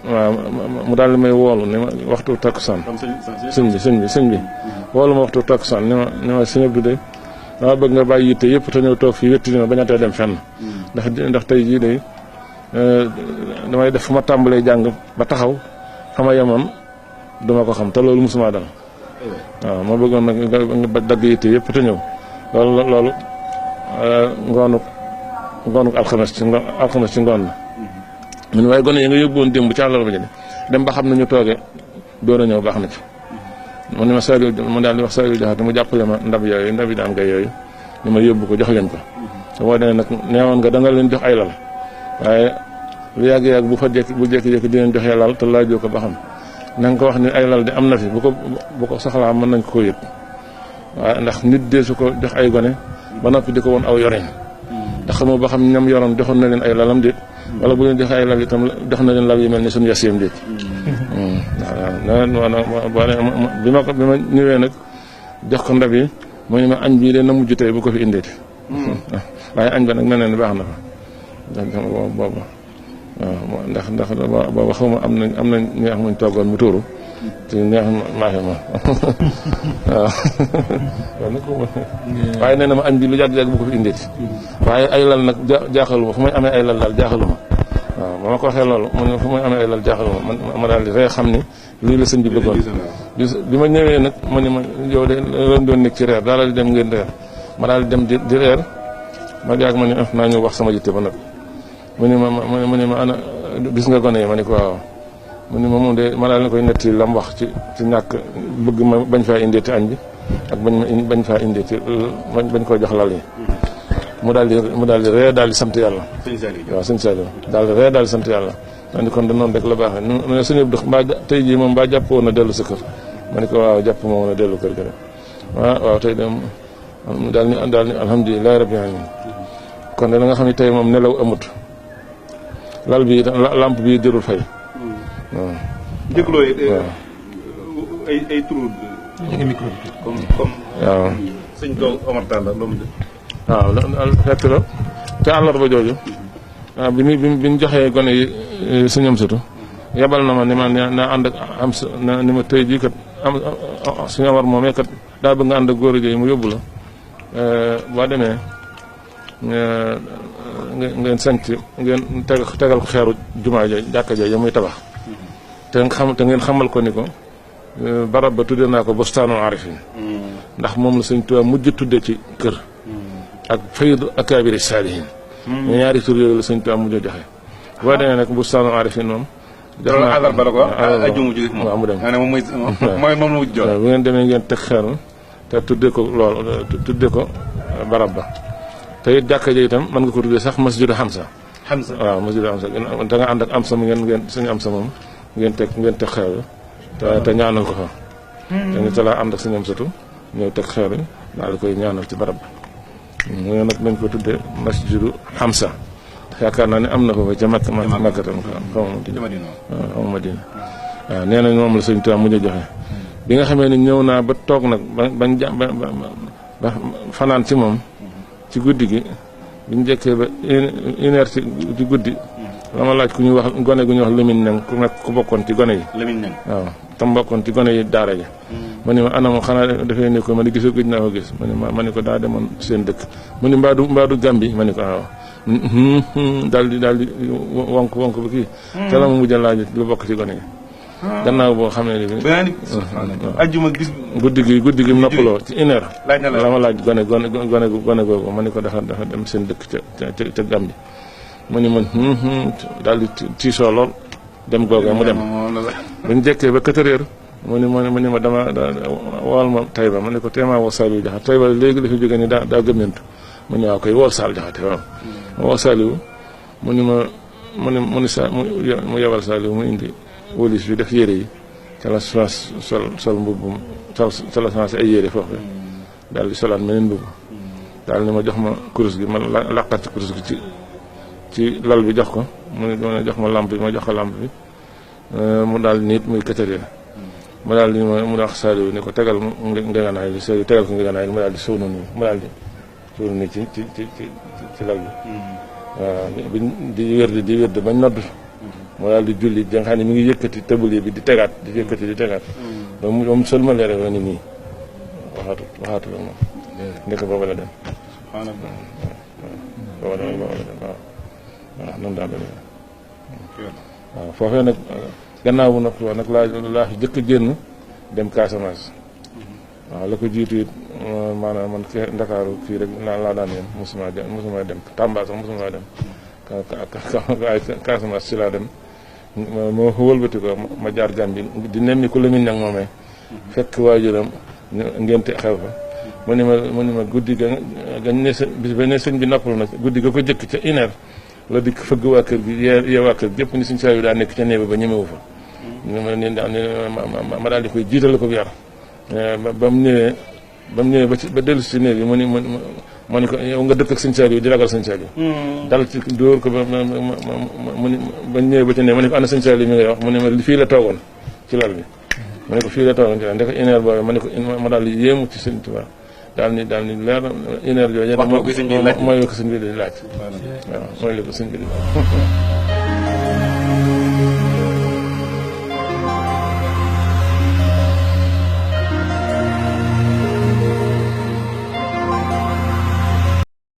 waaw mu daal di may woolu ni ma waxtu takkusaan sëñ bi woolu ma waxtu takkusaan ni ma sëñ Abdou de dama bëgg nga bàyyi yitte yëpp te ñëw toog fii wétti ni ma bañ a tee dem fenn ndax tey jii de damay def fu ma tàmbalee jàng ba taxaw fa ma yemoon duma ko xam te loolu musuma dal waaw ma bëggoon nag nga dagg yitte yëpp te ñëw loolu ngoonu alxames ci ngoon la mun waaye gone yi nga yóbbuwoon démb ci àllarba ji dem ba xam ne ñu toogee door a ñëw baax na ci mu ne ma Saliou mu daal di wax Saliou Diakhaté mu jàppale ma ndab yi daan gay yooyu ni ma yóbbu ko jox leen ko te boo demee nag neewoon nga da nga leen jox ay lal waaye lu yàgg-yàgg bu jékki-jékki di leen joxee lal te laajoo ko ba xam na nga ko wax ni ay lal di am na fi bu ko soxlaa mën nañ ko yëg waaye ndax nit dee su ko jox ay gone ba noppi di ko woon aw yorin ndax xamoo ba xam ñam yoroon joxoon na leen ay lalam déet wala bu leen joxe ay lal itam jox na leen lal yu mel ni suñu yaseem déet bi ma ñëwee nag jox ko ndab yi mu ne ma añ bii de na mujj tey bu ko fi indeeti waaye añ ba nag mel na ni baax na fa boobu waaw ndax booba xaw ma am na ñeex muñ toggoon mu tuuru te neex maafe ma waaw waaye nee na ma añ bi lu yàgg-yàgg bu ko fi indeeti waaye ay lal nag jaaxaluma fu may amee ay lal daal jaaxaluma waaw ba ma ko waxee loolu mu ne fu may amee ay lal jaaxaluma ma daal di ree xam ni lii la sëñ bi bëggoon bi ma ñëwee nag mu ne ma yow de leen doon nekk ci reer daal di dem ngeen reer ma daal di dem di reer ma yàgg ma ne naa ñu wax sama yitte ba nag mu ne ma ana gis nga gone yi ma ne ko waaw mu ne ma moom de ma daal na koy netti lam wax ci ñàkk bëgg ma bañ faa indee ci añ bi ak bañ faa indee ci bañ koo jox lal yi mu daal di ree daal di sant yàlla waaw sëñ Saliou daal di ree daal di sant yàlla ma ne kon da noonu rek la baaxee mu ne sëñ Abdou mbaa tey jii moom mbaa jàpp woon na dellu sa kër ma ne ko waaw jàpp moo woon a dellu kër ga de waaw tey de daal ni alhamdulilahi rabbil alamin kon de la nga xam ne tey moom nelaw amut lal bi lampe bi jërul fay waaw dégloo ay turu micro comme waaw sëñ Doom Omar Talla loolu waaw fekk la te àllarba jooju waaw bi ñu joxee gone yi suñu sëtu yebal na ma ni ma naa ànd ak am na ni ma tey jii kat suñu war moomee kat daa bëgg nga ànd ak góor a mu yóbbu la boo demee ngeen sanc ngeen tegal ko xeeru jumaa jooju jàkka jooju muy tabax te ngeen xamal ko ni ko barab ba tudde naa ko bustaanul arifin ndax moom la Sëñ Tuubaa mujj tudde ci kër ak faydu akaabiri saalihin ñaari tur yooyu la Sëñ Tuubaa mujj joxe boo demee nag bustaanul arifin moom def naa waaw mu dem moom la mujj joxe bu ngeen demee ngeen teg xeeru te tudde ko lool tudde ko barab ba te it jàkka ja itam mën nga ko tuddee sax masjidu Hamza waaw masjidu Hamza da nga ànd ak am sa mu ngeen suñu am sa moom ngeen teg xeeru te ñaanal ko fa te ni talaa ànd ak suñu am satu ñëw teg xeeru daal di koy ñaanal ci barab bi mu ne nag nañ ko tuddee masjidu Hamza yaakaar naa ne am na ko fa ca Makka tam xaw ma Madina waaw nee nañ moom la Sëñ Tuubaa mujj a joxe bi nga xamee ni ñëw naa ba toog nag ba fanaan ci moom ci guddi gi biñu njëkkee ba une heure ci guddi la ma laaj ku ñuy wax gone gu ñuy wax Lamine Neng ku nekk ku bokkoon ci gone yi Lamine Neng waaw tam bokkoon ci gone yi daara ji ma ni ma anam xanaa dafay ne ko ma ni gisoo gëj naa ko gis ma ni ko daa demoon seen dëkk mu ni mbaadu Gàmbi ma ni ko waaw daal di wonk ba kii te la ma mujj a laaj lu bokk ci gone yi gannaaw boo xamee ni ajjuma gis guddi gi noppaloo ci une heure la ma laaj gone googu ma ni ko dafa dem seen dëkk ca Gàmbi mu ni man daal di tiisoo lool dem googee mu dem buñ jekkee ba 4 heures mu ni ma dama wool ma Tayba ma ni ko teemaa woo Saliou Diakhaté Tayba léegi la fi jógee ni daa gëmmentu mu ni waaw koy wool Saliou Diakhaté waaw ma woo Saliou mu yebal Saliou mu indi wólis bi def yére yi ca la sol mbubbum ca la changé ay yére foofu daal di solaat meneen mbubb daal ni ma jox ma kurus gi ma laqat ci kurus gi ci lal bi jox ko mu jox ma lampe bi ma jox ko lampe bi mu daal nit muy 4 heures mu daal di mu wax Saliou ni ko tegal ngeganaay li Saliou tegal ko ngeganaay li mu daal di sowna nii mu daal di sowna nii ci lal bi waaw di wérd bañ nodd moo daal di julli da nga xam ne mi ngi yëkkati tëbali bi di tegaat di yëkkati di tegaat ba mu seulement leere wa ni nii waxaatu la moom ndek booba la dem booba la dem waaw noonu daal waaw foofee nag gannaaw bu nag laa jëkk génn dem Casamance waaw la ko jiitu it maanaam man Ndakaaru fii rek laa daan yem mosuma dem Tamba sax mosuma dem Casamance si laa dem moo wëlbati ko ma jaar Gàmbi di nemmi ku Lamin nag moomee fekk waajuram ngénte xew fa mu ni ma guddi gañ ne bis ba ne sëñ bi noppal na guddi ga ko jëkk ca une heure la dikk fëgg waa kër gi yee waa kër gi yëpp ni suñ saa yu daa nekk ca néeg ba ñemewu fa ma daal di koy jiital ko yar ba mu ñëwee ba dellu si néeg bi mu ni ko yow nga dëkk ak sëñ Saliou di ragal sëñ Saliou dal ci dóor ko ba ñëwee ba ci ne ma ne ko ana sëñ Saliou mi ngay wax mu ne ma fii la toogoon ci lal bi ma ne ko fii la toogoon ci lal ndek une heure boobu ma ne ko ma daal di yéemu ci sëñ Tuubaa daal ni leer une heure yooyu mooy la ko sëñ bi di laaj waaw mooy la ko sëñ bi di laaj